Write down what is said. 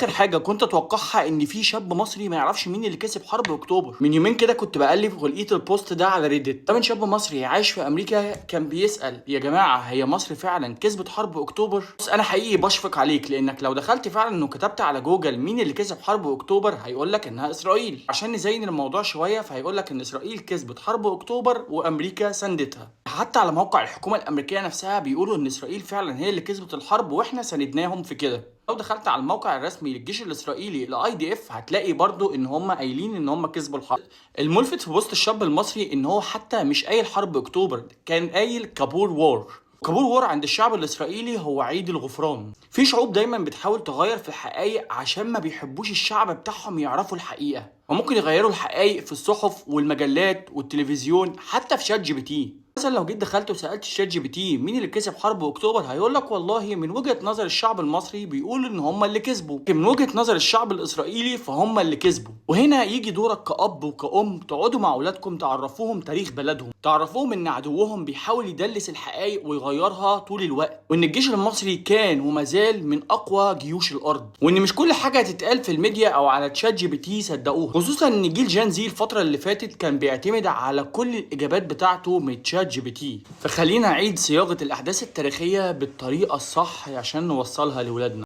اخر حاجة كنت اتوقعها ان في شاب مصري ما يعرفش مين اللي كسب حرب اكتوبر. من يومين كده كنت بقلب ولقيت ال post ده على Reddit، ده من شاب مصري عايش في امريكا، كان بيسال: يا جماعه، هي مصر فعلا كسبت حرب اكتوبر؟ بس انا حقيقي بشفق عليك، لانك لو دخلت فعلا وكتبت على جوجل مين اللي كسب حرب اكتوبر هيقول لك انها اسرائيل. عشان نزين الموضوع شويه، فهيقول لك ان اسرائيل كسبت حرب اكتوبر وامريكا ساندتها. حتى على موقع الحكومة الامريكية نفسها بيقولوا ان اسرائيل فعلا هي اللي كسبت الحرب واحنا ساندناهم في كده. لو دخلت على الموقع الرسمي للجيش الاسرائيلي ال IDF هتلاقي برضو ان هم قايلين ان هم كسبوا الحرب. الملفت في post الشاب المصري ان هو حتى مش قايل حرب اكتوبر، كان قايل Kippur War. Kippur War عند الشعب الاسرائيلي هو عيد الغفران. في شعوب دايما بتحاول تغير في الحقائق عشان ما بيحبوش الشعب بتاعهم يعرفوا الحقيقه، وممكن يغيروا الحقائق في الصحف والمجلات والتلفزيون، حتى في ChatGPT. مثلا لو جيت دخلت وسالت ChatGPT مين اللي كسب حرب اكتوبر، هيقول لك والله من وجهه نظر الشعب المصري بيقول ان هم اللي كسبوا، لكن من وجهه نظر الشعب الاسرائيلي فهم اللي كسبوا. وهنا يجي دورك كأب وكأم، تقعدوا مع اولادكم تعرفوهم تاريخ بلدهم، تعرفوهم ان عدوهم بيحاول يدلس الحقائق ويغيرها طول الوقت، وان الجيش المصري كان وما زال من اقوى جيوش الارض، وان مش كل حاجة تتقال في الميديا او على ChatGPT صدقوها، خصوصا ان جيل Gen Z الفترة اللي فاتت كان بيعتمد على كل الاجابات بتاعته من ChatGPT. فخلينا نعيد صياغة الاحداث التاريخية بالطريقة الصح عشان نوصلها لاولادنا.